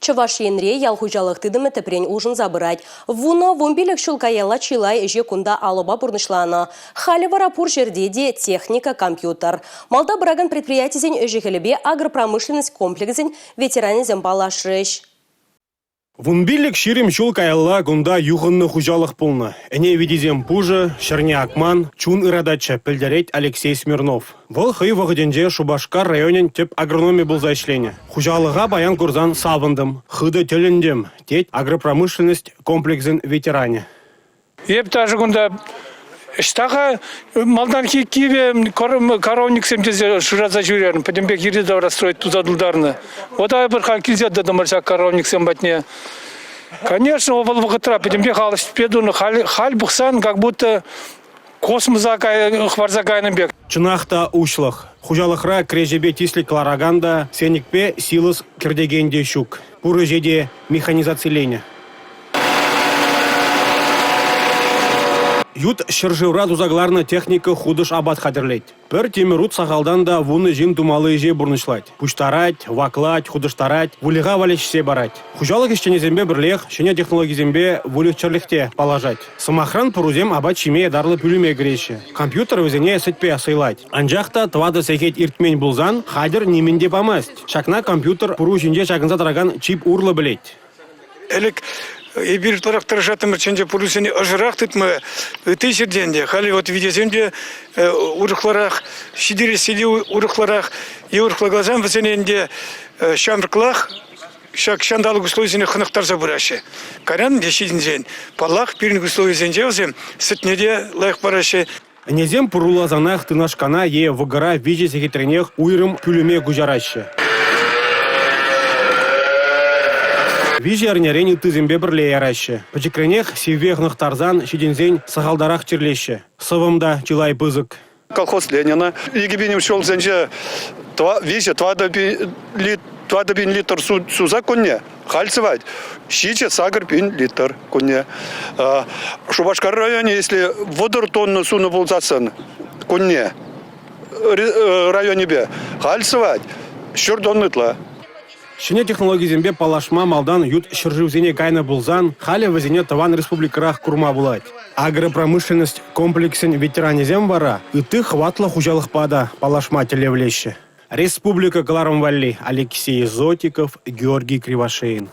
Чӑваш Енре ял хуҫалӑх тытӑмӗ тӗпрен улшӑнса пырать. 10-15 ҫул каялла чылай ӗҫе кунта алӑпа пурнӑҫланӑ. Халӗ вара пур ҫӗрте те техника, компьютер. Малта пыракан предприятисен ӗҫӗ-хӗлӗпе агропромышленность комплексӗн ветеранӗсем паллашрӗҫ. 15-20 ҫул каялла кунта юхӑннӑ хуҫалӑх пулнӑ. Ӗне витисем пушӑ, ҫӗрне акман, чун ырататчӗ, пӗлтерет Алексей Смирнов. Вӑл хӑй вӑхӑтӗнче Шупашкар районӗн тӗп агрономӗ пулса ӗҫленӗ. Хуҫалӑха паян курсан савӑнтӑм, хытӑ тӗлӗнтӗм, тет агропромышленность комплексӗн ветеранӗ. Эп даже кунта ӑҫта-ха малтанхи кивӗ коровниксем тесе шыраса ҫӳрерӗм. Пӗтӗмпех йӗри-тавра строить туса тултарнӑ. Вот эпир халь килсе тӑтӑмӑр ҫак коровниксем патне. Конечно, вӑл вӑхӑтра пӗтӗмпех ал ӗҫпе тунӑ. Халь, халь пӑхсан, как будто космоса хӑварса кайнӑ пек. Чӑнах та уҫлӑх. Хуҫалӑхра кӗреҫепе тислӗк кӑларакан та, сенӗкпе силос кӗртекен те ҫук. Пур ӗҫе те механизациленӗ. Ют ҫӗршывра туса кӑларнӑ техника хутӑш апат хатӗрлет. Пӗр тимӗр ут сахалтан та 10 ҫын тумалли ӗҫе пурнӑҫлать. Пуҫтарать, ваклать, хутӑштарать, выльӑха валеҫсе парать. Хуҫалӑх ӗҫченӗсемпе пӗрлех ҫӗнӗ технологисемпе выльӑх-чӗрлӗх те паллашать. Сӑмахран, пӑрусем апат ҫиме ятарлӑ пӳлӗме кӗреҫҫӗ. Компьютер вӗсене сӗтпе сӑйлать. Анчах та тӑватӑ сехет иртмен пулсан хатӗр нимӗн те памасть. Ҫакна компьютер пӑру ҫинче ҫакӑнса тӑракан чип урлӑ пӗлет. Ӗлӗк эпир ытларах тӑрӑшаттӑмӑр чӗнчӗ пурусене ӑшӑрах тытма ытти ҫӗртен те. Халӗ вот витесем те урӑхларах, ҫитересси те урӑхларах. Е урӑхла каласан вӗсене ӗнтӗ ҫамрӑклах ҫак ҫанталӑк условийӗсене хӑнӑхтарса пыраҫҫӗ. Кайран ӗнтӗ ҫитӗнсен, паллах, пирӗн условисенче вӗсем сӗтне те лайӑх параҫҫӗ. Ӗнесем пӑруласанах тынашкана е вӑкӑра виҫӗ сехетренех уйрӑм пӳлӗме куҫараҫҫӗ. Виҫӗ эрнерен ыттисемпе пӗрле яраҫҫӗ. Пӗчӗкренех сивве хӑнӑхтарсан ҫитӗнсен сахалтарах чирлеҫҫӗ. Сӑвӑм та чылай пысӑк. Колхоз Ленина 2000 ҫулсенче виҫӗ 4 пин литр суса кунне халь сӑвать 7-8 пин литр кунне. Шупашкар районӗ, если 30 тонна сунӑ пулсассӑн кунне районӗпе, халь сӑвать ҫур тонна ытла. Ҫӗнӗ технологисемпе паллашма малтан ют ҫӗршывсене кайнӑ пулсан, халӗ вӗсене тӑван республикӑрах курма пулать. Агропромышленность комплексӗн ветеранӗсем вара ытти хӑватлӑ хуҫалӑхпа та паллашма тӗллевлеҫҫӗ. Республика кӑларӑм валли Алексей Зотиков, Георгий Кривошеин.